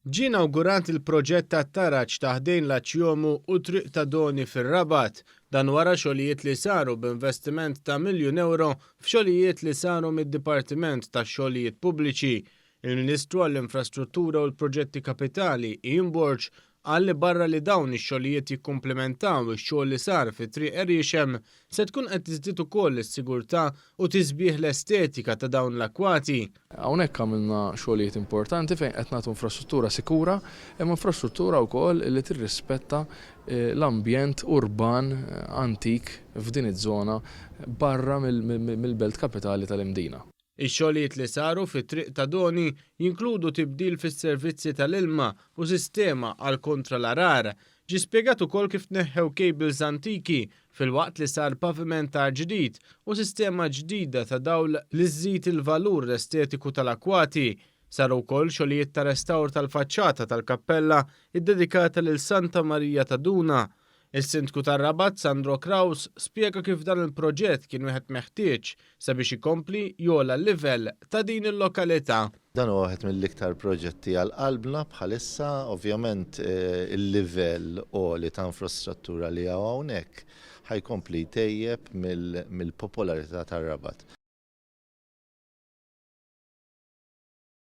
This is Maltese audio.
Ġie inawgurat il-proġett tat-taraġ ta' ħdejn l-Aċjomu u Triq ta' Doni fir-Rabat. Dan wara xogħlijiet li saru b'investiment ta' 1,000,000 ewro f'xogħlijiet li saru mid-Dipartiment tax-Xogħlijiet Pubbliċi. Il-Ministru għall-Infrastruttura u l-Proġetti Kapitali, Ian Borg, qal li barra li dawn ix-xogħlijiet jikkumplementaw ix-xogħol li sar fi Triq Għeriexem, se tkun qed tiżdied ukoll is-sigurtà u tisbieħ l-estetika ta' dawn l-akkwati. Hawnhekk għamilna xogħlijiet importanti fejn qed nagħtu infrastruttura sikura, imma infrastruttura wkoll li tirrispetta l-ambjent urban antik f'din iż-żona barra mill-belt kapitali tal-Imdina. Ix-xogħlijiet li saru fi Triq ta' Doni jinkludu tibdil fis-servizzi tal-ilma u sistema għal kontra l-għarar. Ġie spjegat ukoll kif tneħħew cables antiki filwaqt li sar pavimentar ġdid u sistema ġdida ta' dawl li żżid il-valur estetiku tal-akkwati. Saru wkoll xogħlijiet ta' restawr tal-faċċata tal-kappella iddedikata lil Santa Marija ta' Duna. Is-Sindku tar-Rabat Sandro Craus spjega kif dan il-proġett kien wieħed meħtieġ sabiex ikompli jogħla l-livell ta' din il-lokalità. Dan huwa wieħed mill-iktar proġetti għal qalbna bħalissa, ovvjament il-livell għoli ta' infrastruttura li hawn hawnhekk ħa jkompli jtejjeb mill-popolarità tar-Rabat.